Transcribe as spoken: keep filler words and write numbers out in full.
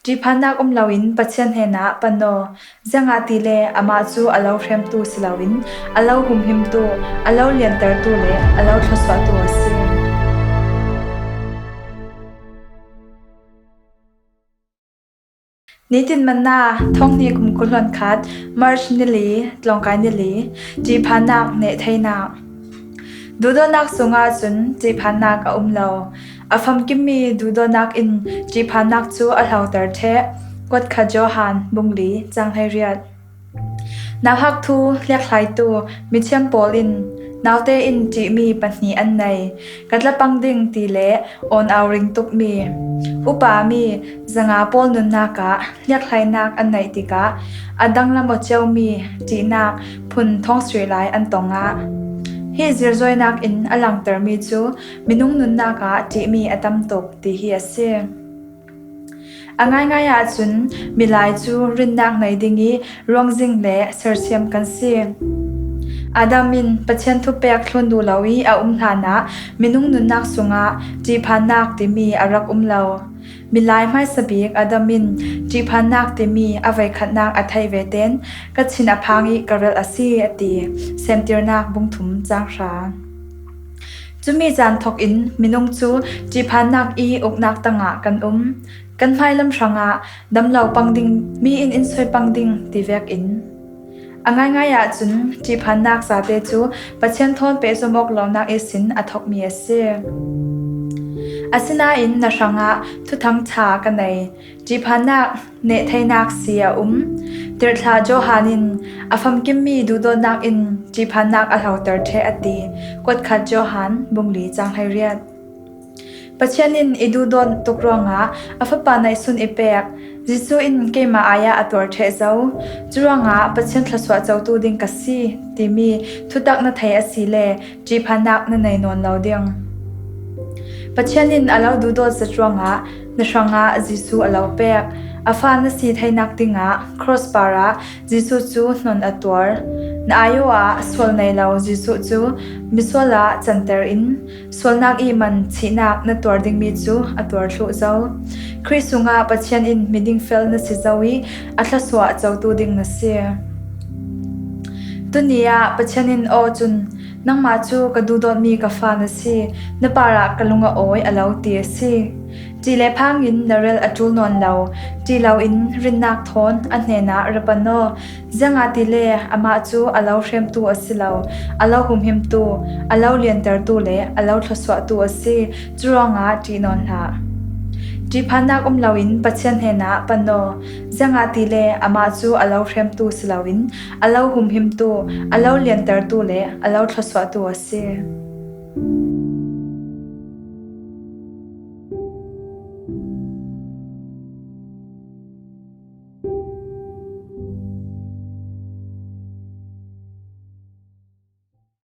Ṭihphannak um loin Pathian hnenah pan aw, ziangahtile amah cu a lo hremtu si loin a lo humhimtu, a lo liantertu le a lo thluasuahtu a si. Nitin Manna, thonghnih kum kul hluan khat, March ni li, tlawngkai ni li. Ṭihphannak neh theinak. Duhdawtnak sungah cun ṭihphannak a um lo. A famkimmi duhdawtnak in ṭihphannak cu a hloter ṭheh. Kuatkhat Johan, bung li, cang hleiriat. Nauhak thu hliakhlaitu mithiam pawl in, naute in ṭihmi pahnih an nei. Ka tla pang ding ti le awn au ring tukmi, upa mi, zanga pawl nunnak ah hliakhlainak an neih tikah a danglam aw ciomi ṭihnak phun thawng sui lai an tong ah, hi zirzawinak in a langtermi cu minung nunnak ah ṭihmi a tam tuk ti hi a si. A ngaingai ahcun milai cu rinnak nei ding i ruangzing le sersiam kan si. Adam in Pathian thupek thlun duh lo i a um hlanah minung nunnak sungah ṭihphannak timi a rak um lo. Milai hmaisa bik Adam in ṭihphannak timi a voikhatnak a theih ve tein ka thin a phang i ka relh a si, a ti. Semtirnak bung thum cang hra. Cumi caan thawk in minung cu ṭihphannak i uknak tangah kan um. Kan hmailam hrangah damlo pang ding, mi in in soi pang ding ti vekin a ngaingai ahcun ṭihphannak zate cu Pathian thawn pehzom awk lonak ihsin a thawkmi a si. Asinain na hrangah thuthang ṭha ka nei. Ṭihphannak neh theinak si a um. Tirhthlah Johan in a famkimmi duhdawtnak in ṭihphannak a hloter ṭheh, a ti. Kuatkhat Johan, bung li, cang hleiriat. Pathian in i duhdawt tuk ruangah a Fapa neihsun i pek. Jesuh in keimah ai ah a tuar ṭheh zo. Curuangah Pathian thluasuah cotu ding ka si timi thutak na thei asile ṭihphannak na nei nawn lo ding. Pathian in a lo duhdawt zat ruangah na hrangah Jesuh a lo pek. A fa na si theinak dingah cross parah Jesuh cu hnon a tuar. Na aiawh ah sual nei lo Jesuh cu misual ah canter in sualnak i man thihnak na tuar dingmi cu a tuar thluh zo. Khrih sungah Pathian in miding fel na si zo i a thluasuah cotu ding na si. Tuni ah Pathian in aw cun, nangmah cu ka duhdawtmi ka fa na si, na parah ka lung a awi, a lo ti a si. Ṭih le phang in na rel a ṭul nawn lo, ṭih loin rinnak thawn a hnenah ra pan aw. Ziangahtile amah cu a lo hremtu a si lo, a lo humhimtu, a lo liantertu le a lo thluasuahtu a si. Curuangah ṭih nawn hlah. Ṭihphannak um loin Pathian hnenah pan aw, ziangahtile amah cu a lo hremtu si loin a lo humhimtu, a lo liantertu le a lo thluasuahtu a si.